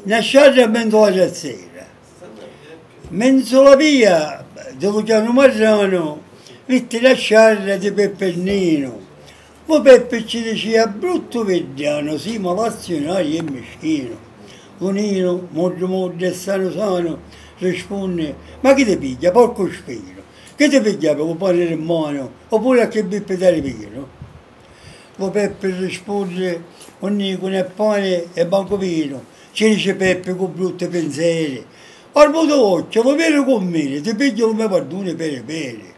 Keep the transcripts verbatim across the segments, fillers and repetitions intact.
Na sciarra mmenzu la trazzera. Mmenzu la via di lu Chianu Marranu vitti na sciarra di Peppi e Ninu. Lu Peppi ci dicia: "Bruttu viddanu, si malazziunari e mischinu." Lu Ninu, moddu moddu e sanu sanu, rispunni: "Ma chi ti pigghia, porcu spinu? Chi ti pigghia pi lu pani ri manu, opuri a chi bippi dari vinu?" Lu Peppi rispunni: "Unni cu nè pani e mancu vinu." Ci dici Peppi cu brutti pinseri: "Armutu l'occhiu, lu viri cu miri, ti pigghiu lu me parduni peri peri."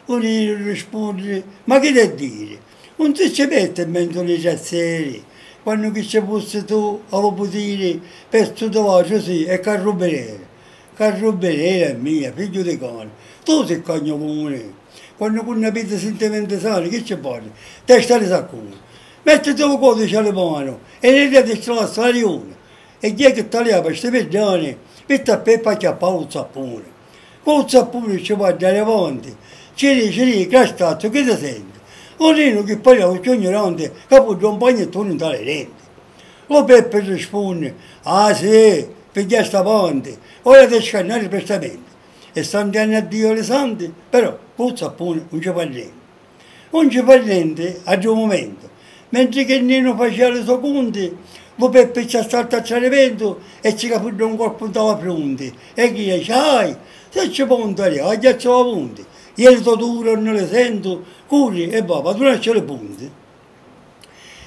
Lu Ninu rispunni: "Ma chi t'è diri? Un si ci metti mmenzu li trazzeri, quannu chi ci fussi tu a lu putiri, pestu di latru si e carrubbireri." "Carrubbireri a mia, figghiu di cani, tu si cagnuluni. Quannu cu na vita sintimenti sani, chi ci fari? Testa di saccuni. Mettiti lu codici a li manu e li denti ci lassu la riuni." E ghia chi taliava sti viddani, vitti a Peppi acchiappau lu zappuni. Cu lu zappuni ci va dari avanti, ci dici: "Ri, crastazzu, chi ti senti?" Lu Ninu chi paria lu chiù gnuranti, ca puddu un pagnettuni nta li denti. Lu Peppi rispunni: "Ah, sì, pigghiasti avanti, ora ti scannari prestamenti. E santi anni a Diu e li santi, però cu lu zappuni un ci fa nenti." Un ci fa nenti a ddu mumentu. Mentri chi Ninu facia li so cunti, lu Peppi ci assalta a tradimentu e ci capidda un colpu nta la frunti. E ghia dici: "Ahi, si ci pontu a li agghiacciu la punti, ieri to duri unni li sentu, curri e va, va dunacci li punti."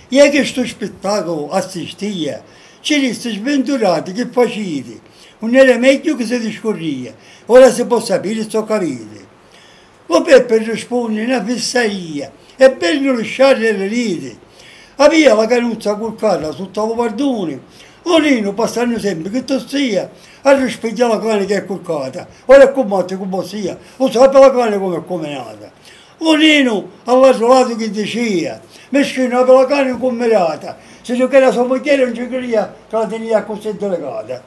Iè chi stu spittaculu assistia, ci dissi: "Svinturati, chi faciti? Unn'era megghiu chi si discurria, ora si po' sapiri zoccu aviti." Lu Peppi rispunni: "Na fissaria, è beddu lu sciarri e li liti." Avia la canuzza curcata sutta lu varduni, lu Ninu, passannu sempri chi tussia, arrispigghià la cani chi è curcata, ora è cu matti cu vossia, lu sapi la cani comu è cuminata. Lu Ninu a l'atru latu chi dicia: "Mischinu, avi la cani ncummirata, siddu ch'era so mugghieri un ci cria ca la tinia accussì dilicata."